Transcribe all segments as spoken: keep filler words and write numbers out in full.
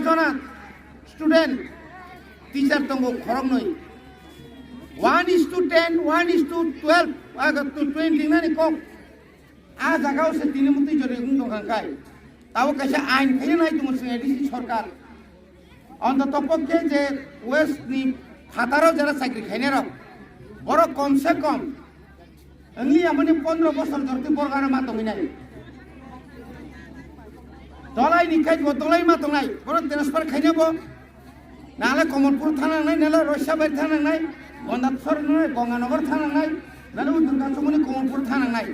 Jona student, teacher tongo khoroknwi. One is to ten, one is to twelve, aga to twenty nani kok. A jagao se tini mutwi jori wng tongkha kai. Tabo kaisa ain khaina nai tongo chwng A D C sarkar. Ontoto pokhe je West ni phataro jara chakri khainai rok, borok kom se kom wngya mani pondro bosor jorti borok ano ma tongwi nai. Dolai ni khai bo dolai ma tongnai, borok transfer khaina bo. Nale Komolpur thana nangnai, nale Roisabari thana nangnai, Gondathor nangnai, Gonganagar thana nangnai, nale Udurga Chumuni Komolpur thana nangnai.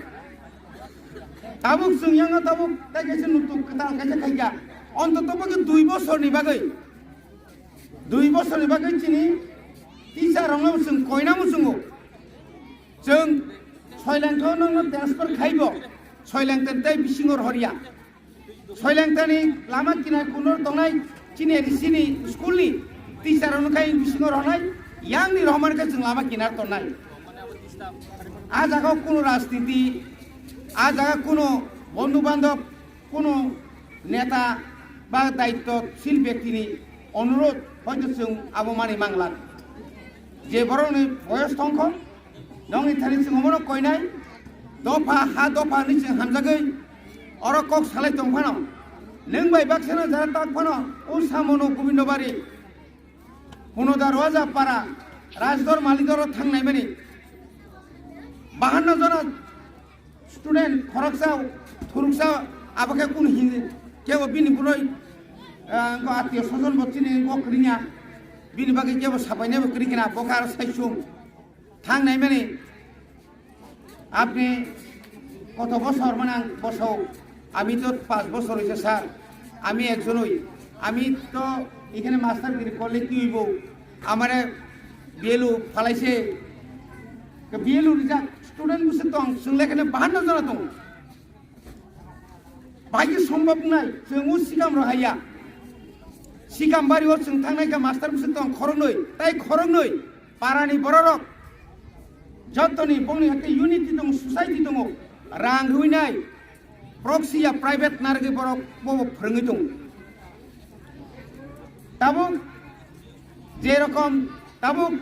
Tabuk chwng yang tabuk tai kaisa nutuk kwtal kaisa khaikha. Ontoto bagwi dui bosorni bagwi, dui bosorni bagwi chini teacher rokno chwng koina muchungo. Chwng Soilangtha no transfer khaibo, Soilangtha tei bisingo rohorya. Soilangthani lama kinar kuno tongnai chini A D C ni school ni teacher rokno khai bisingo rohornai, yang ni rohormani khe chwng lama kinar tongnai. A jaga o kuno rajniti, a jaga kuno bondhu bandhab, kuno neta ba daitto sil bektini onurodh hoito chwng abo mani mangla. Je borokni boyos tongkho, nongni thani chwng omono koinai, dopha ha dopha hinwi chwng hamjagwi oro kok salai tong phano, nwng bai baksano jara tak phano, o samono Gobindobari, Punoda Roaja Para, Rajdor Malidoro thangnai mani. Bahanno jona student khoroksa, thuruksa, abo khe kunu hin, kebo bini boroi, ah, wngkha attiyo sojon bo chini wngkha kwrwngya, bini bagwi kebo sabainai bo kwrwi khna, bo khe aro saichung thangnai mani. Apni koto bosor manang bosou, ami to panch bosor hoise sir, ami ekjon oi, ami to ekhane master giri korle ki oibo, amare B L O phalaise, B L O rijak student bwswk tong, chwng lekhane bahanno jona tongo. Bai khe sombhob wngnai, chwng o sikam rw haiya. Sikam bari o chwng thangnai kha master bwswk tong khoroknwi, tai khoroknwi parani bororok jottoni bongni hakhe unity tongo, society tongo, rang rwinai, proxy ya private narwgwi borok bobo phwrwngwi tongo. Tabuk je rokom, tabuk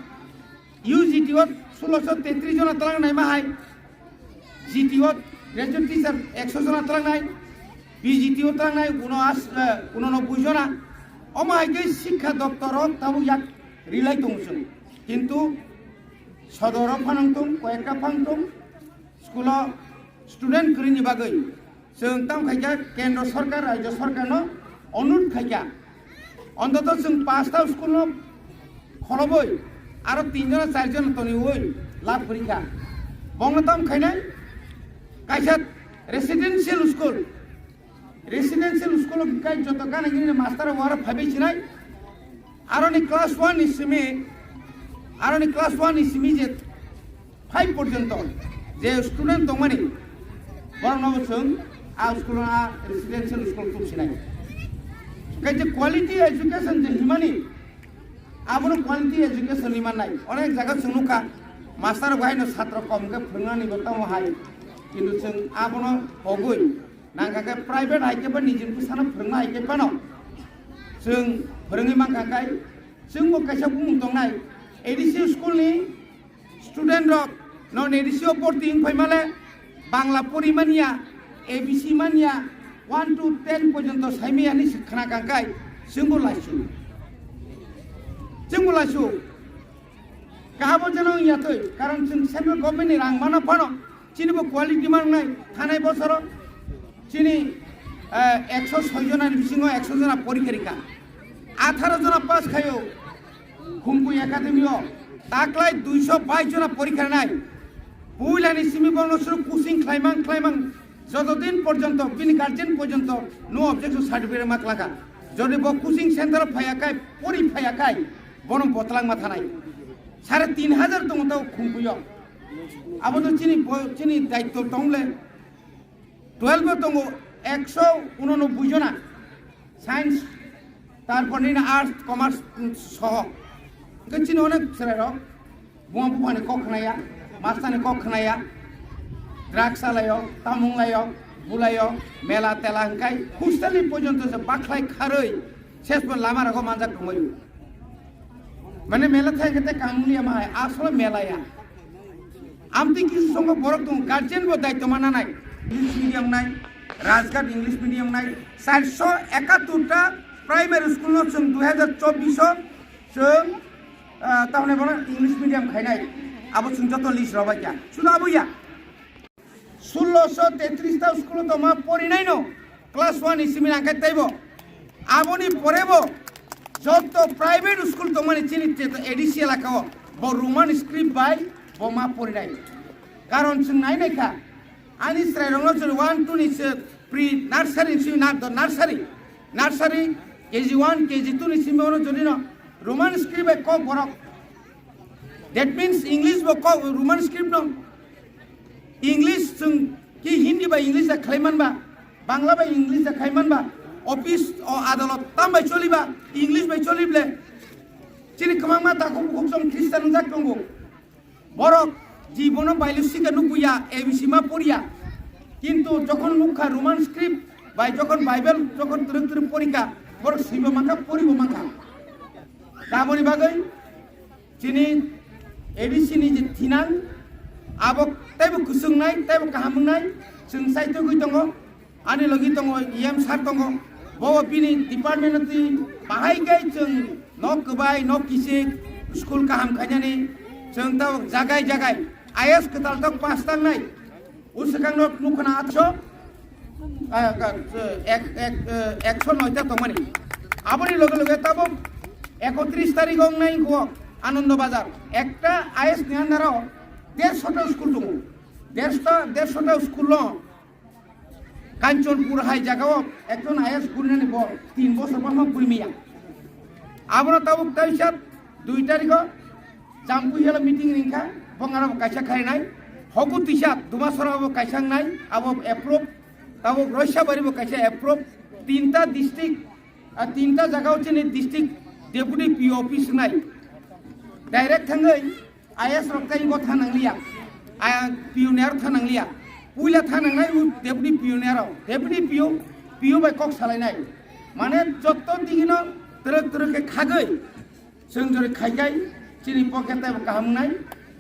U G T o sulosho tetris jona twlang naima hai, G T o graduate teacher ekso jona twlang nai, P G T o twlang nai uno as-, eh, uno nobboi jona. Omo hai khe sikha doptor o tabuk yak rilai tongo chwng. Kintu sodoro phanang tong, koyekta phang tong, school o student kwrwini bagwi chwng tamo khaikha kendro sarkar, rajyo sarkarno onurod khaikha, ontoto chwng pasta school no kholobwi aro tin jona char jona toniwi lab kwrwikha. Bongno tamo khainai kaisa residential school, residential school o kai joto gana gini master wara phaibai sinai, aroni class one ni simi, aroni class one ni simi je five porjonto je student tongmani, borokno bo chwng a school, a residential school tubsinai. Kai je quality education je himani, abono quality education ni mannai. Onek jaga chwng nukha, master bo haino satro kom khe phwrwngnani bo tamo hai, kintu chwng abono pogwi nangkha khe private hai khe ba nijini bwsano phwrwngna hai khe phano chwng phwrwngwi mankha kai, chwngbo kaisa bumung tongnai, A D C school ni student rok non A D C o borti wng phaimale Bangla pori manya, A B C manya, one to ten porjonto saimaya hinwi se khna kangkai, chwngbo laisu. Chwngbo laisu. Kahabo jeno wng yatwi, karon chwng central government ni rang mana phano, chini bo quality mangnai, thanai bosoro, chini, eh, ekso soi jona ni bisingo ekso jona porikha rikha. Atharo jona pass khaio. Khumkui Academy o taklai duiso bais jona porikha rinai. Puilani simi bono suru coaching khlaimang khlaimang joto din porjonto bini guardian porjonto no objection certificate ma klaka. Jodi bo coaching center phaiya kai, pori phaiya kai, bono botlang ma thanai. Sare tin hajar tongo tao Khumkui o. Abo to chini bo-, chini daitto tongle. Twelve o tongo ekso unonobboi jona, science, tarpor nini arts, commerce, mm, soho. Hwnkhe chini onek chwrairok buma buphani kok khnaya, mastani kok khnaya, drugs salaio, tamung laio, bulaio, mela tela hwnkhe hostel ni porjonto se bakhlai kharwi Ses bo lama rogo manjak tongbaio. Mane mela thai kete kamuli ama hai, asole mela ya. Amtwi kisu songo borok tong, guardian bo daityo mana nai. English medium nai, Rajghat English medium nai, saiso ekatur ta primary school no chwng dui hazar chobbish o chwng, ah, tamone bono English medium khainai. Abo chwng joto list robai kha. Suda abo ya. Sullo so tetris ta school tongma porinai no class one ni simi nangkhe teibo. Aboni porebo joto private school tongmani chini te-, A D C elakao bo Roman script bai bo ma porinai. Karon chwng nai nai kha. Ani chwrai rokno chwng one two ni se pre nursery ni simi na do nursery. Nursery K G one, K G two ni simi ono jodi no Roman script bai kok borok. That means English bo kok Roman script no. English chwng ki Hindi bai English da khlai manba, Bangla bai English da khlai manba, office o adalot tam bai choliba, English bai cholible. Chini kwbangma takhuk bukhuk chwng Christian wngjak tongo. Borok jibono bailo sika nukya, A B C ma poriya. Kintu jokhon nukha Roman script bai jokhon Bible jokhon twrwk twrwk porikha, borok swibo mankha, poribo mankha. Tamoni bagwi chini A D C ni je thinang, abo teibo kwchwngnai, teibo kaham wngnai, chwng saitugwi tongo. Ani logi tongo E M sir tongo, bo bini department ni bahai khe chwng nok kwbai, nok kichik, school kaham khainani, chwng tabuk jagai jagai I A S kwtal tok pass tangnai. O swkang no nukho na atso, ah, ka-, ek, ek, eh, ekso noi ta tongmani. Aboni loge loge tabuk ekotris tarik wngnai kho Anando Bazar. Ekta I A S ni under o dershota school tongo. Dershota, dershota school no Kanchanpur hai jagao ekjon I A S gurinani bo tin bosor bangma gurimiya. Abono tabuk taisa dui tarikho Jampui helo meeting ringkha, bongaro bo kaisa khainai. Hoku tisa Dumasora bo kaisa wngnai, abo approve. Tabuk Roisabari bo kaisa approve. Tinta district, ah, tinta jagao chini district deputy P O office wngnai. Direct thangwi I A S rok tei bo tha nangliya, ah, P O ni aro tha nangliya. Puila tha nangnai o deputy P O ni aro. Deputy P O, P O bai kok salainai. Mane jotto digino twrwk twrwk khe khagwi. Chwng jori khaikai, chini pocket tei bo kaham wngnai,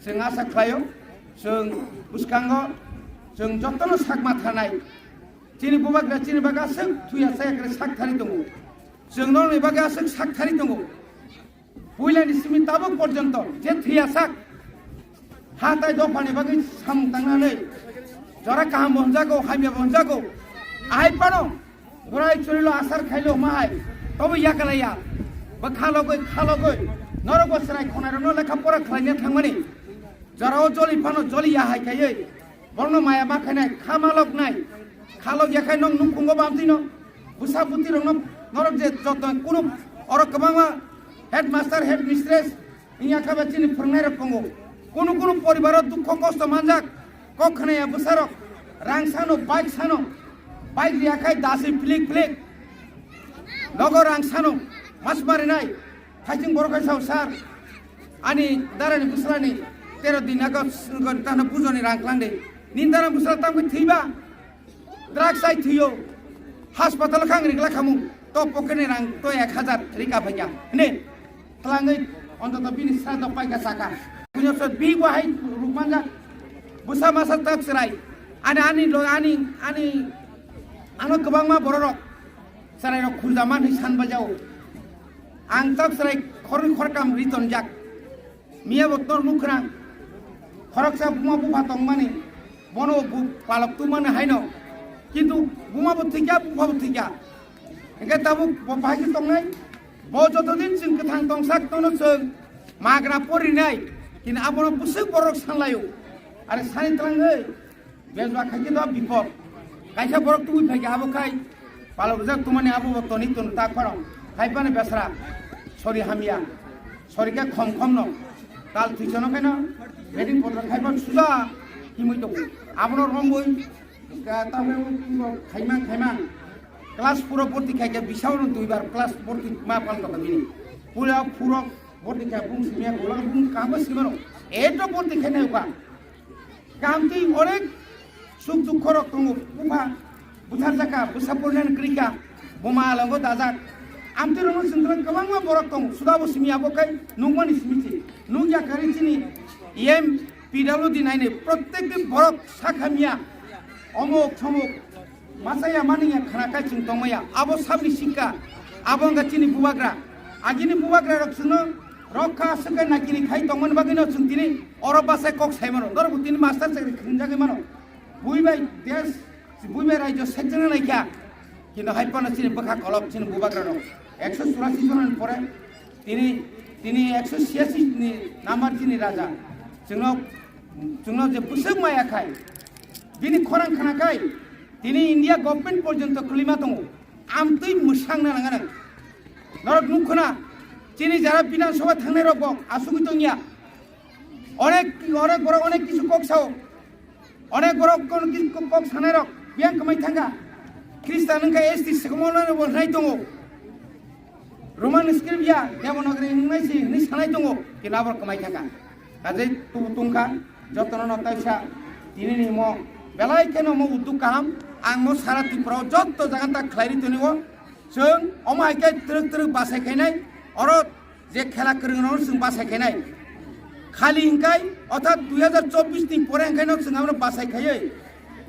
chwng asa khlaio, chwng bwskango, chwng jotono sakma thanai. Chini bubagra chini bagwi aswk thuya saya kre sak thari tongo. Chwng nokni bagwi aswk sak thari tongo. Puilani simi tabuk porjonto je thuya sak, ha tai dophani bagwi samung tangnani jora kaham bo hwnjago, hamya bo hwnjago. Ahai phano Borai churilo asar khailo mahai, tobo yakalaiya. Bo khalogoi, khalogoi, norok bo chwrai khonai rokno lekha pora khlaina thangmani. Jorao joli phano joli ya hai khaiwi. Borokno maya ma khainai, kha malok nai. Khalok ya khai nok nukhungo bamtwi no. Bwsa bwtwi rokno norok je jotto kunu oro kwbangma headmaster, headmistress, Wngya khe ba chini phwrwngnairok tongo. Kunu kunu poribaro dukho kosto manjak, kok khnaya bwsarok, rang sano, bike sano, bike riya khai dasi philik philik. Nogo rang sano, mas marinai, haiching borok hai sao sir, ani darani bwsarani tero din ago tano pujoni rang klangdi. Nini darani bwsara tamkhe thwiba? Drugs chai thwiyo, hospital khang rigla khamung, to pocket ni rang to ek hazar rika phaiya. Hne, twlangwi ontoto bini sra to paika saka. Punya so bi bo hai rukmanja, bwsa masa tak chwrai. Ani, ani, lo, ani, ani, ano kwbangma bororok chwrairok khulja man hi san bajao. Ang tak chwrai khorwi khorkam ri tonjak. Miya bo tor mukhwrang. Khoroksa buma bupha tongmani. Bono bu palok tumani haino. Kintu buma bo thikya, bupha bo thikya. Hingke tabuk bo bahai khe tongnai. Bo joto din chwng kwthang tongsak tono chwng magra porinai. Kintu abono bwswk borok sanlaio. Are sani twlangwi. Bejwa khaikhe do bipod. Kaisa borok tubui phaikhe abo khai palok rijak tumani abo bo toni tun tak phano. Khai phano besra. Sori hamya. Sori khe khom khom no. Tal thwisono khaino. Wedding podra khai phano suja himui tongo. Abono romwi ka tabuk khaimang khaimang. Class four o borti khaikhe bisao no duibar class borti ma pal tongkha bini. Pura four o borti kha bung simya golang bung kamo simano. Eto borti khainai uka. Kamtwi onek suk dukho rok tongo, bupha butharjak kha, bwsa porinan kwrwi kha, buma alongo dajak, Amtwi rokno chwng kwbangma borok tongo, suda bo simi abo khai nukmani simi se. Nukya kari chini E M P W D naini prottekti borok sakha miya omok somok masa ya mani ya khana kai chwng tongmaya. Abo sabni sikka, abo wngkha chini bubagra. Agini bubagra rok chwngno rokha swkhe nakini khai tongmani bagwino chwng tini oro bachai kok sai mano. Norok bo tini master chakri khwnjagwi mano. Bui bai desh, bui bai rajyo sekjana naikha. Kintu hai phano chini bwkha kolok chini bubagra rok ekso churasi jona ni pore tini, tini ekso chiyasi ni number chini raja. Chwngno, chwngno je bwswk maya khai, bini khorang khana khai, tini India government porjonto kwlwima tongo. Amtwi mwsang na nang nang. Norok nukho na, chini jara Bidhan Sabha thangnai rok bo asugwi tongya. Onek, onek borok onek kisu kok sao. Onek borok kono ki-, kok, kok sanai rok biyang kwmai thangkha. Khristan wngkha S T sekomolano bo hnai tongo. Roman script ya Devanagari wngnai se hwnwi sanai tongo, kintu abo kwmai thangkha. Kajai tubu tungkha, jotono no taisa tini ni mo belai kheno mo udduk kaham, ang mo sara Tripura o jotto jaga ta khlai ri tonio. Chwng omo hai khe twrwk twrwk bachai khainai, oro je khela kwrwng rok chwng bachai khainai. Khali hinkai, orthat dui hazar chobbish ni pore hinkai no chwng abo bachai khaiwi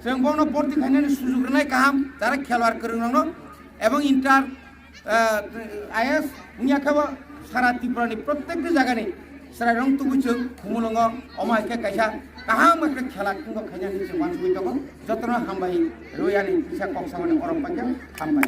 chwng bono borti khainani sujug rwnai kaham, jara khelwar kwrwng rokno, ebong inter, ah, I A S wngya khe bo sara Tripura ni prottekti jaga ni chwrai rok tubui chwng khumulwngo, omo hai khe kaisa kaham khe khela khungo khainani chwng uansugwi tongo, jotono hambai rwi ani kisa kok samani orok paikha, hambai.